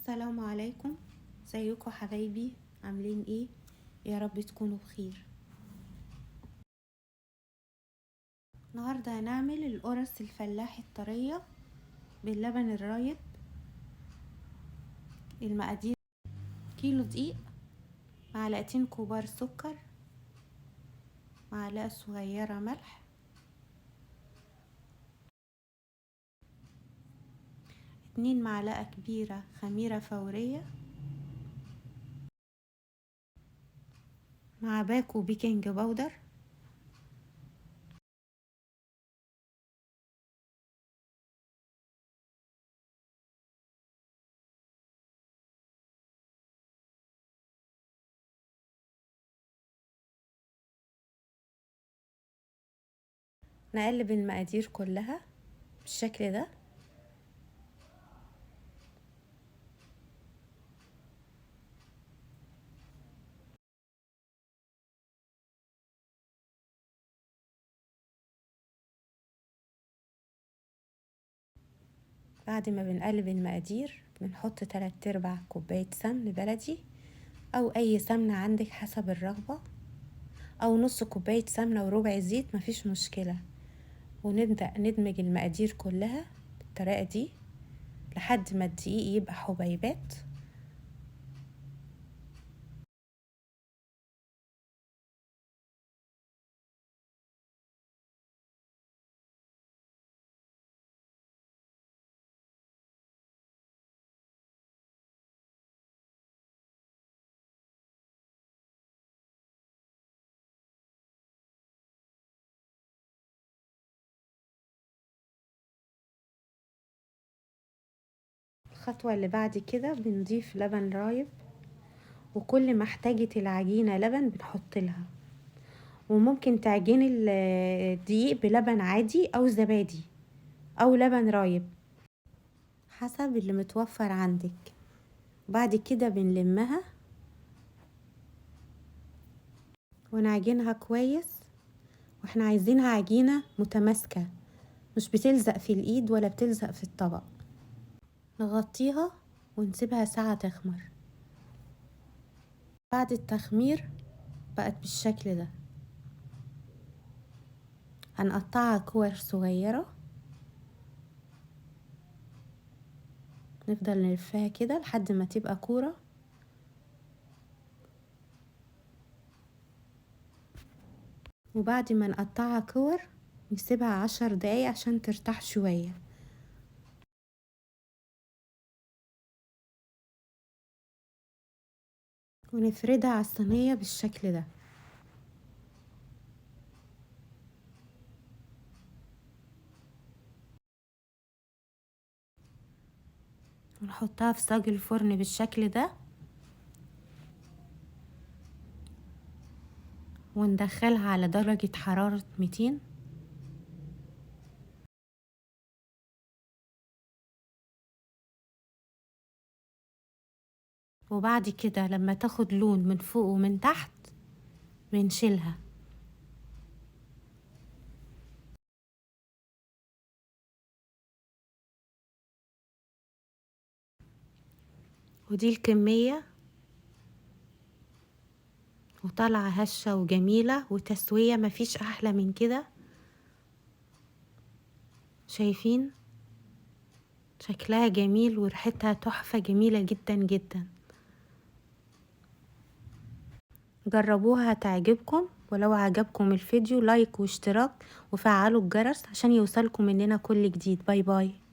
السلام عليكم. ازيكم حبايبي؟ عاملين ايه؟ يا رب تكونوا بخير. النهارده هنعمل القرص الفلاحي الطريه باللبن الرايب. المقادير: كيلو دقيق، معلقتين كبار سكر، معلقه صغيرة ملح، 2 معلقه كبيرة خميره فورية، مع باكو baking powder، نقلب المقادير كلها بالشكل ده. بعد ما بنقلب المقادير بنحط 3/4 كوباية سمن بلدي او اي سمنة عندك حسب الرغبة، او نص كوباية سمنة وربع زيت، مفيش مشكلة. ونبدأ ندمج المقادير كلها بالطريقة دي لحد ما الدقيق يبقى حبيبات. الخطوة اللي بعد كده بنضيف لبن رايب، وكل ما احتاجت العجينة لبن بنحط لها. وممكن تعجني الدقيق بلبن عادي او زبادي او لبن رايب حسب اللي متوفر عندك. بعد كده بنلمها ونعجنها كويس، واحنا عايزينها عجينة متماسكة مش بتلزق في الايد ولا بتلزق في الطبق. نغطيها ونسيبها ساعة تخمر. بعد التخمير بقت بالشكل ده. هنقطعها كور صغيرة، نفضل نلفها كده لحد ما تبقى كورة. وبعد ما نقطعها كور نسيبها 10 دقايق عشان ترتاح شوية. ونفردها على الصينية بالشكل ده. ونحطها في صاج الفرن بالشكل ده، وندخلها على درجة حرارة 200. وبعد كده لما تاخد لون من فوق ومن تحت بنشيلها. ودي الكمية، وطالعة هشة وجميلة وتسوية مفيش أحلى من كده. شايفين شكلها جميل وريحتها تحفة جميلة جدا جدا. جربوها هتعجبكم، ولو عجبكم الفيديو like واشتراك وفعلوا الجرس عشان يوصلكم مننا كل جديد. bye bye.